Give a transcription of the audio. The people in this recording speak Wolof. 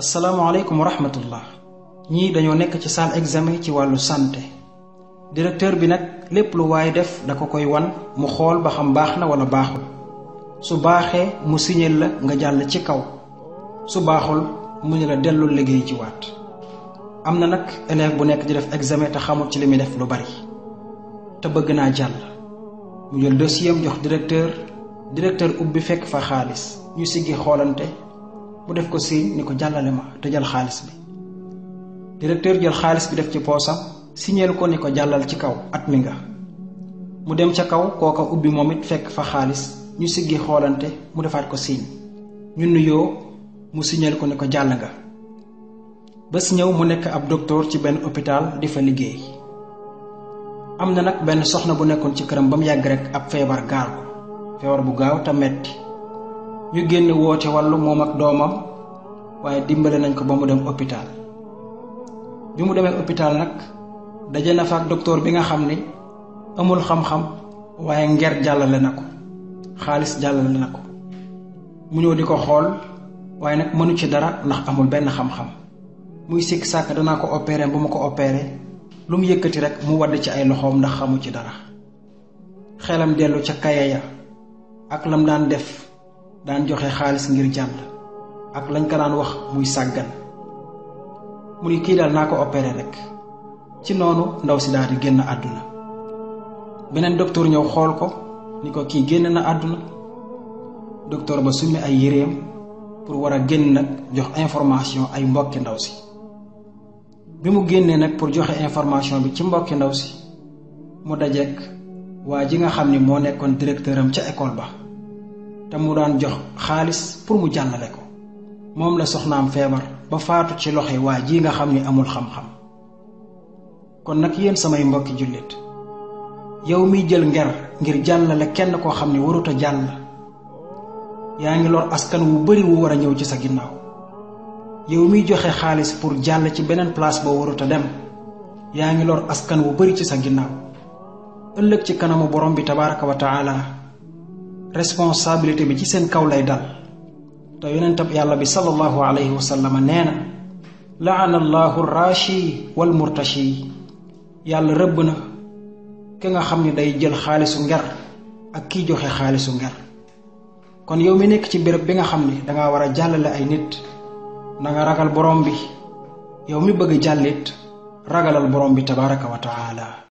asalaamaaleykum wa rahmatullah ñii dañoo nekk ci salle examen ci wàllu santé directeur bi nag lépp lu waay def da ko koy wan mu xool ba xam baax na wala baaxul su baaxee mu signal la nga jàll ci kaw su baaxul mu ne la dellul liggéey ci waat am na nag élève bu nekk di def examen te xamul ci li muy def lu bari te bëgg naa jàll mu jël dossier am jox directeur ubbi fekk fa xaalis ñu siggi xoolante mu def ko signe ni ko jàllale ma te jël xaalis bi directeur jël xaalis bi def ci poosam signeel ko ni ko jàllal ci kaw at mi nga mu dem ca kaw kooka ubbi moom it fekk fa xaalis ñu siggi xoolante mu defaat ko signe ñu nuyoo mu signeel ko ni ko jàll nga bés ñëw mu nekk ab docteur ci benn hôpital di fa liggéey am na nag benn soxna bu nekkoon ci këram ba mu yàgg rek ab feebar gaar ko feebar bu gaaw te metti ñu génn woote wàllu moom ak doomam waaye dimbale nañ ko ba mu dem hôpital bi mu demee hôpital nag daje na fa ak docteur bi nga xam ni amul xam-xam waaye nger jàllale na ko xaalis jàllale na ko mu ñëw di ko xool waaye nag mënu ci dara ndax amul benn xam-xam muy sikk sàkk danaa ko opéré bu ma ko opéré lu mu yëkkati rek mu wadd ci ay loxoom ndax xamu ci dara xelam dellu ca kaye ya ak lam daan def daan joxe xaalis ngir jàll ak lañ ko daan wax muy sàggan mu ni kii daal naa ko opéré rek ci noonu ndaw si daal di génn àdduna beneen docteur ñëw xool ko ni ko kii génn na àdduna docteur ba summi ay yéreem pour war a génn nag jox information ay mbokki ndaw si bi mu génnee nag pour joxe information bi ci mbokki ndaw si mu dajeek waa ji nga xam ni moo nekkoon directeur am ca école ba te mu daan jox xaalis pour mu jàllale ko moom la soxnaam feebar ba faatu ci loxo waa ji nga xam ni amul xam-xam kon nag yéen samay mbokki jullit yow miy jël ngir jàllale kenn koo xam ni warut a jàll yaa ngi lor askan wu bari wu war a ñëw ci sa ginnaaw yow miy joxe xaalis pour jàll ci beneen place boo warut a dem yaa ngi lor askan wu bari ci sa ginnaaw ëllëg ci kanamu borom bi tabaraka wa taala responsabilité bi ci seen kaw lay dal te yonentab yàlla bi sallallahu alayhi wa sallam nee na laana allahu rashi wal murtashi yàlla rëbb na ki nga xam ni day jël xaalisu nger ak kiy joxe xaalisu nger kon yow mi nekk ci béréb bi nga xam ni danga war a jàllale ay nit na nga ragal borom bi yow mi bëgg jàllit ragalal borom bi tabaraka wa taala